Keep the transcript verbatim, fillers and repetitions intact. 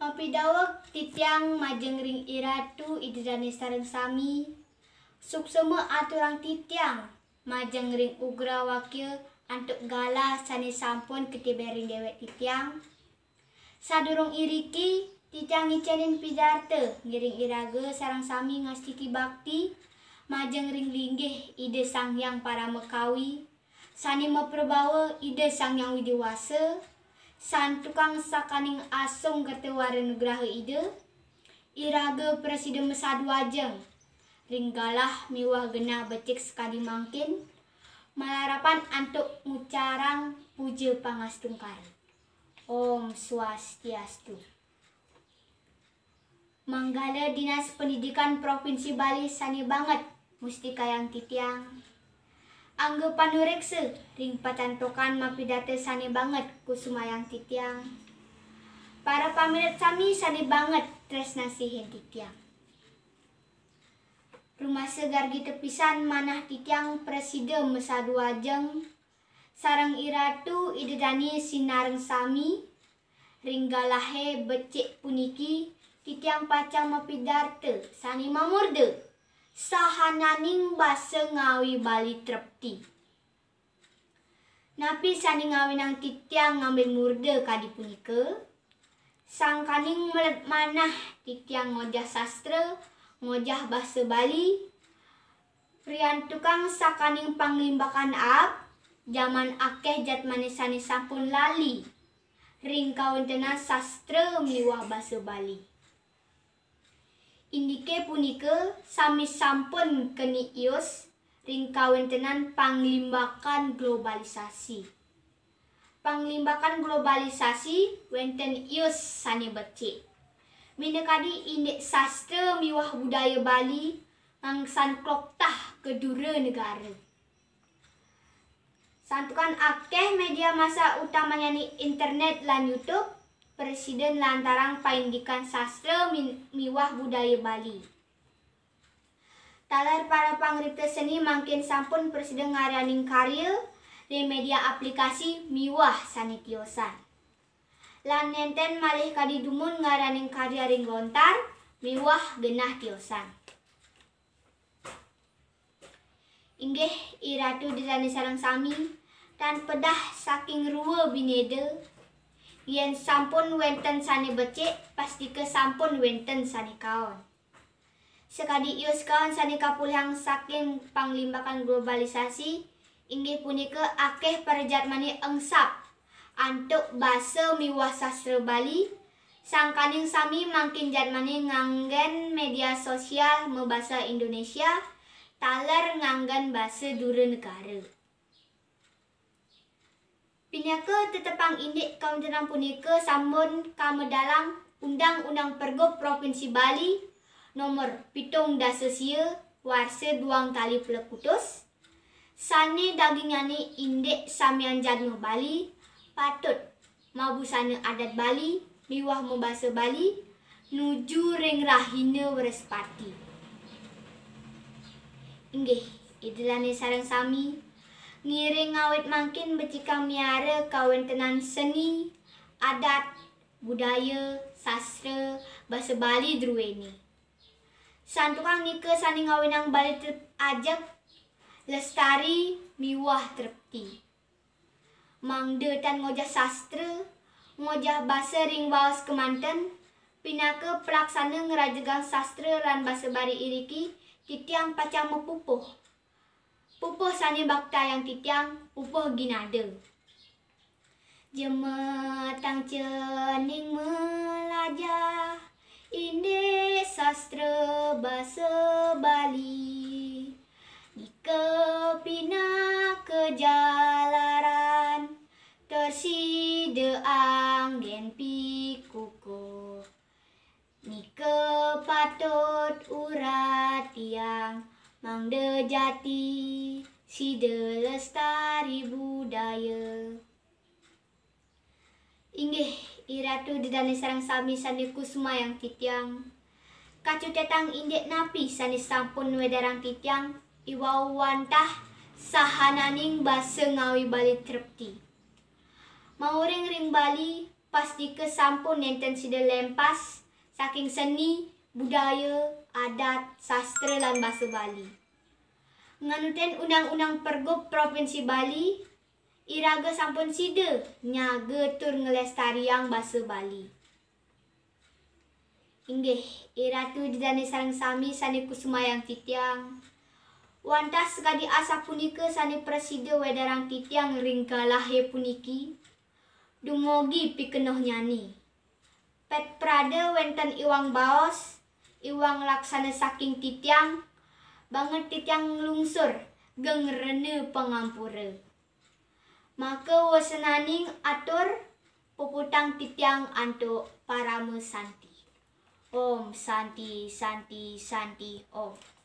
Mapidaweg titiang majeng ring Iratu Ida Dane sareng sami. Suksma aturang titiang majeng ring Ugra Wakya antuk galah sane sampun katibe ring dewek titiang. Sadurung iriki, titiang ngicenin pidarta ngiring iraga sareng sami ngastiti bakti majeng ring linggih Ida Sang Hyang Paramakawi, sane maprabawa Ida Sang Hyang Widi Wasa, santukan sakaning asung kerta wara nugraha Ida, iraga prasida masadu ajeng ring galah miwah genah becik sakadi mangkin, malarapan antuk ngucarang puja pangastungkara. Om Swastiastu. Manggala Dinas Pendidikan Provinsi Bali sane banget mustikayang titiang. Angga panureksa ring pacantokan mapidarta sane banget kusumayang titiang. Para pamilet sami sane banget tresna sihin titiang. Rumasa gargi tepisan manah titiang prasida masadu ajeng sareng Iratu Ida Dane sinareng sami. Ring galahe becik puniki titiang pacang mapidarta sane mamurda sahananing basa ngawi Bali trepti. Napi sane ngawinang titiang ngambil murda kadi punika? Sangkaning meled manah titiang ngojah sastra, ngojah basa Bali, riantukan sakaning panglimbakan aab, jaman akeh jadmane sane sampun lali ring kawentenan sastra miwah basa Bali. Indike punika sami sampun keni ius ring kawentenan panglimbakan globalisasi. Panglimbakan globalisasi wenten ius sane becik. Minakadi indik sastra miwah budaya Bali ngangsan kloktah ka dura negara. Santukan akeh media massa utamanyane internet lan YouTube, prasida nlantarang paindikan sastra min-, miwah budaya Bali. Taler para pangripta seni mangkin sampun prasida ngaryanin karya ring media aplikasi miwah sane tiosan. Lan nenten malih kadi dumun ngaryanin karya ring lontar miwah genah tiosan. Inggih, Iratu Ida Dane sareng sami, tan pedah saking rua bineda, yen sampun wenten sane becik, pastika sampun wenten sane kaon. Sakadi ius kaon sane kapulihang saking panglimbakan globalisasi, inggih punika akeh parajatmane engsap antuk basa miwah sastra Bali, sangkaning sami mangkin jadmane nganggen media sosial mabasa Indonesia, taler nganggen basa dura negara. Pinaka tetepang indik kawentenan punika sampun kamedalang Undang-Undang Pergub Provinsi Bali Nomor pitung dasa sia warsa duang tali plekutus, sane dagingnyane indik samian jadma Bali patut mabusana adat Bali miwah mabasa Bali nuju ring rahina Wrespati. Inggih, Ida Dane sareng sami, ngiring ngawit mangkin becikang miara kawentenan seni, adat, budaya, sastra, basa Bali druene. Santukan nika sane ngawinang Bali trep-, ajeg, lestari, miwah trepti. Mangda tan ngojah sastra, ngojah basa ring waos kemanten, pinaka pelaksana ngrajegang sastra lan basa Bali iriki, titiang pacang mapupuh. Pupuh sane baktayang titiang, pupuh ginada. Jemetang cening malajah indik sastra basa Bali. Nika pinaka jalaran tur sida anggen pikukuh. Nika patut uratiang mangda jati sida lestari budaya. Inggih, Iratu Ida Dane sareng sami sane kusumayang titiang. Kacutetang indik napi sane sampun wedarang titiang, iwau wantah sahananing basa ngawi Bali trepti. Mauring ring Bali, pastika sampun nenten sida lempas saking seni, budaya, adat, sastra lan basa Bali. Nganutin undang-undang pergub Provinsi Bali, iraga sampun sida nyaga tur nglestariang basa Bali. Inggih, Iratu Ida Dane sareng sami sane kusumayang titiang. Wantah sakadi asapunika sane prasida wedarang titiang ring galahe puniki. Dumugi pikenohnyane. Pet prada wenten iwang baos, iwang laksana saking titiang, banget titiang nglungsur, geng rena pangampura. Maka wasenaning atur, puputang titiang antuk parama santi. Om Santi, Santi, Santi, Om.